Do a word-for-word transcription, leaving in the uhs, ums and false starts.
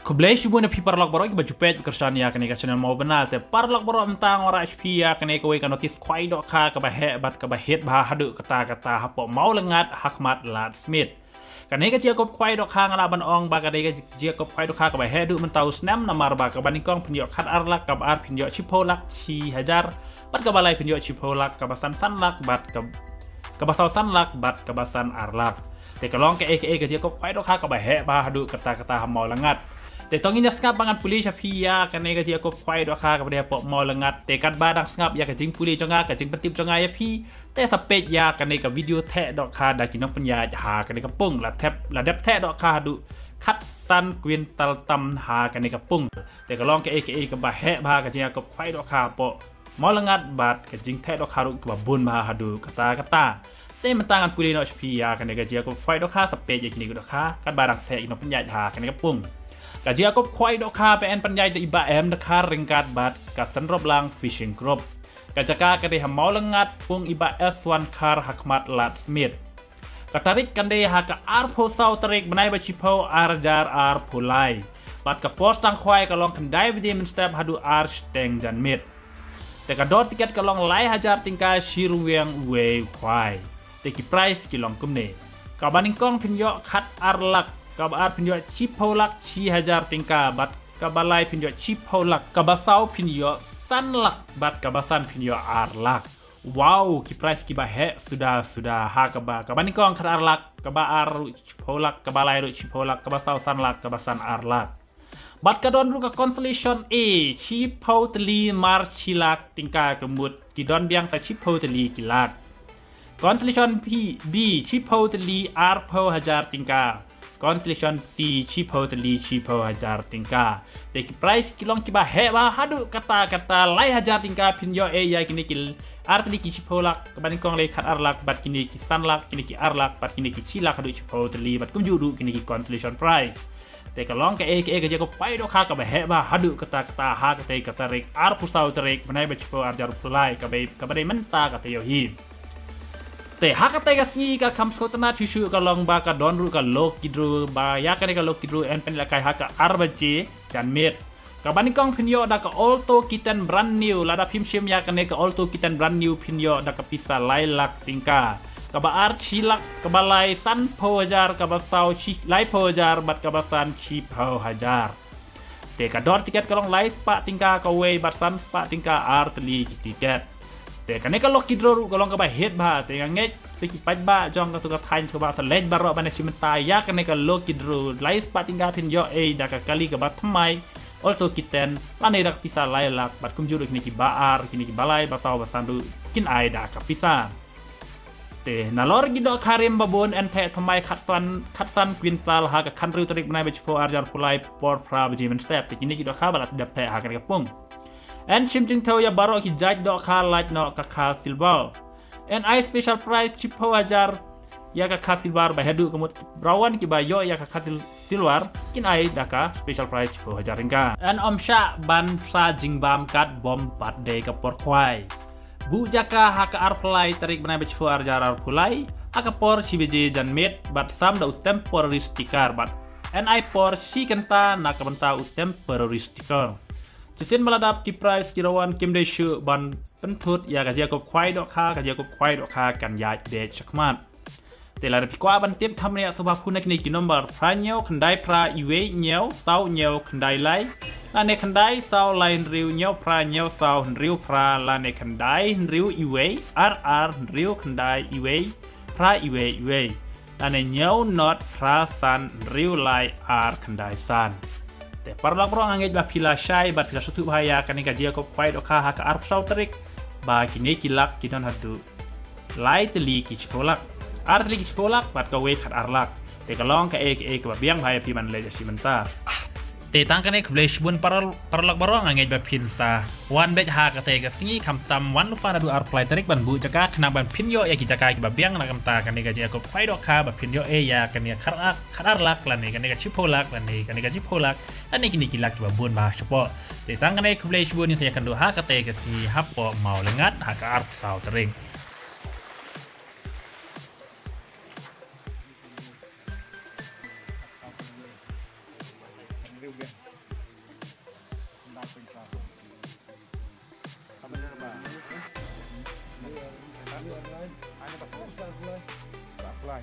Khublei shibun ïa phi paralok baroh kiba ju peit kyrshan ïa kane ka channel Mawbynna. Te paralok baroh, mynta nga wanrah sha phi ïa kane kawei ka notice khwai dohkha kaba heh bad kaba hit bha haduh katta katta hapoh Mawlyngad ha khmat Lad Smit. Kane ka jingïakob khwai dohkha nga lah ban ong ba kane ka jingïakob khwai dohkha kaba heh haduh mynta u snem, namar ba kaba nyngkong phin ïoh khatar lak, kaba ar phin ïoh shiphew lak shi hajar, bad kaba lai phin ïoh shiphew lak, kaba san san lak, bad kab- kaba saw san lak, bad kaba san ar lak. Te ka long kaei kaei ka jingïakob khwai dohkha kaba heh bha haduh katta katta ha Mawlyngad. Te to ngin ïa sngap ba ngan pule sha phi ïa kane ka jingïakob khwai dohkha kaba dei hapoh Mawlyngad. Te katba dang sngap ïa ka jingpule jong nga, ka jingpyntip jong nga ïa phi, te sa peit ïa kane ka video theh dohkha da ki nongpynïaid ha kane ka pung. La thep, la dep theh dohkha haduh khatsan kwintal tam ha kane ka pung. Te ka long kaei kaei kaba heh bha ka jingïakob khwai dohkha hapoh Mawlyngad bad ka jingtheh dohkha ruh kaba bun bha haduh katta katta. Te mynta ngan pule noh sha phi ïa kane ka jingïakob khwai dohkha, sa peit ïa kine ki dohkha katba dang theh ki nongpynïaid ha kane ka pung. Ka jingïakob khwai dohkha ba yn pynïaid da i Bah M Dkhar ryngkat bad ka Synroplang Fishing Group. Ka jaka ka dei ha Mawlyngad, pung i Bah S Wankhar ha khmat Lad Smit. Ka tarik kan dei ha ka arphew saw tarik bnai ba shiphew ar hajar arphew lai. Bad ka por sdang khwai ka long khyndai baje mynstep haduh ar shiteng janmiet. Te ka dor tiket ka long lai hajar tyngka shi rwiang uwei u khwai. Te ki price ki long kumne. Kaba nyngkong phin ïoh khatar lak, kaba ar phin ïoh shiphew lak shi hajar tyngka, bad kaba lai phin ïoh shiphew lak, kaba saw phin ïoh san lak, bad kaba san phin ïoh ar lak. Wow, ki price kiba heh suda suda ha kaba, kaba nyngkong khatar lak, kaba ar ruh shiphew lak, kaba lai ruh shiphew lak, kaba saw san lak, kaba san ar lak. Bad ka don ruh ka consolation A, shiphew tylli mar shi lak tyngka, ka mut ki don biang sa shiphew tylli ki lak. Consolation B, B, shiphew tylli arphew hajar tyngka. Consolation C, shiphew tylli shiphew hajar tyngka. Te ki price ki long kiba heh bha haduh katta katta. Lai hajar tyngka phin ïoh ei ïa kine ki ar tylli ki shiphew lak, kaba nyngkong dei khatar lak, bad kine ki san lak, kine ki ar lak, bad kine ki shi lak haduh shiphew tylli, bad kumjuh ruh kine ki consolation prize. Te ka long kaei kaei ka jingïakob khwai dohkha kaba heh bha haduh katta katta ha katei ka tarik arphew saw tarik bnai ba shiphew ar hajar arphew lai, kaba, kaba dei mynta katei hi. Te ha katei ka sngi ka kham sngewtynnat shuh shuh ka long ba ka don ruh ka lucky draw, ba ïa kane ka lucky draw yn pynlehkai ha ka ar baje janmiet. Kaba nyngkong phin ïoh da ka Alto K ten brand new, lada phim shim ïa kane ka Alto K ten brand new phin ïoh da ka pisa lai lak tyngka. Kaba ar shi lak, kaba lai sanphew hajar, kaba saw shi laiphew hajar, bad kaba san shiphew hajar. Te ka dor tiket ka long lai spah tyngka kawei bad san spah tyngka ar tylli ki tiket. Te kane ka lucky draw ruh ka long kaba hit bha, te nga ngeit te ki paidbah jong katto ka thaiñ sngewbha sa leit baroh ban ïashim bynta ïa kane ka lucky draw. Lai spah tyngka phin ïoh ei da ka kali kaba thymmai Alto K ten, lane da ka pisa lai lak, bad kumjuh ruh kine kiba ar, kine kiba lai, ba saw, ba san ruh kin ai da ka pisa. Te nalor ki dohkha rim ba bun yn theh thymmai khatsan, khatsan kwintal ha ka khathynriew tarik bnai ba shiphew ar hajar arphew lai por phra baje mynstep. Te kine ki dohkha ba la dep theh ha kane ka pung. Yn shim jingthew ïa baroh ki jait dohkha, lait noh ka kha silver. Yn ai special prize shiphew hajar ïa ka kha silver, ba haduh ka mut ki rawan kiba ïoh ïa ka kha sil-, silver kin ai da ka special prize shiphew hajar tyngka. Yn ym shah ban pynshah jingbam kat bym pat dei ka por khwai. Buh jaka ha ka arphew lai tarik bnai ba shiphew ar hajar arphew lai, ha ka por shi baje janmiet, bad sam da u temporary sticker, bad yn ai por shi kynta na ka bynta u temporary sticker. Shisien ba la dap ki prize ki rawan kim dei shuh ban pynthut ïa ka jingïakob khwai dohkha, ka jingïakob khwai dohkha kan ïaid beit shakhmat. Te lada phi kwah ban tip, tharai sngewbha phone na kine ki number: phra hynñiew khyndai phra iwei hynñiew saw hynñiew khyndai lai, lane khyndai saw lai hynriew hynñiew phra hynñiew saw hynriew phra, lane khyndai hynriew iwei ar ar hynriew khyndai iwei phra iwei iwei, lane hynñiew not phra san hynriew lai ar khyndai san. Te paralok baroh, nga ngeit ba phi la shai bad phi la sngewthuh bha ïa kane ka jingïakob khwai dohkha ha ka arphew saw tarik, ba kine ki lak ki don haduh lai tylli ki shiphew lak, ar tylli ki shiphew lak, bad kawei khatar lak. Te ka long kaei kaei kaba biang bha ïa phi ban leit ïashim bynta. Te tang kane, khublei shibun paral-, paralok baroh, nga ngeit ba phin sa wan beit ha katei ka sngi, khamtam wan lypa naduh arphew lai tarik ban buh jaka, khnang ban phin ïoh ïa ki jaka kiba biang na ka bynta kane ka jingïakob khwai dohkha, ba phin ïoh ei ïa kane ka khatar, khatar lak, lane kane ka shiphew lak, lane kane ka shiphew lak, lane kine ki lak kiba bun bha shapoh. Te tang kane, khublei shibun, ngin sa ïakynduh ha katei ka sngi hapoh Mawlyngad ha ka arphew saw tarik. Bye. Bye. Bye. Bye. Bye. Bye. Bye. Bye. Bye.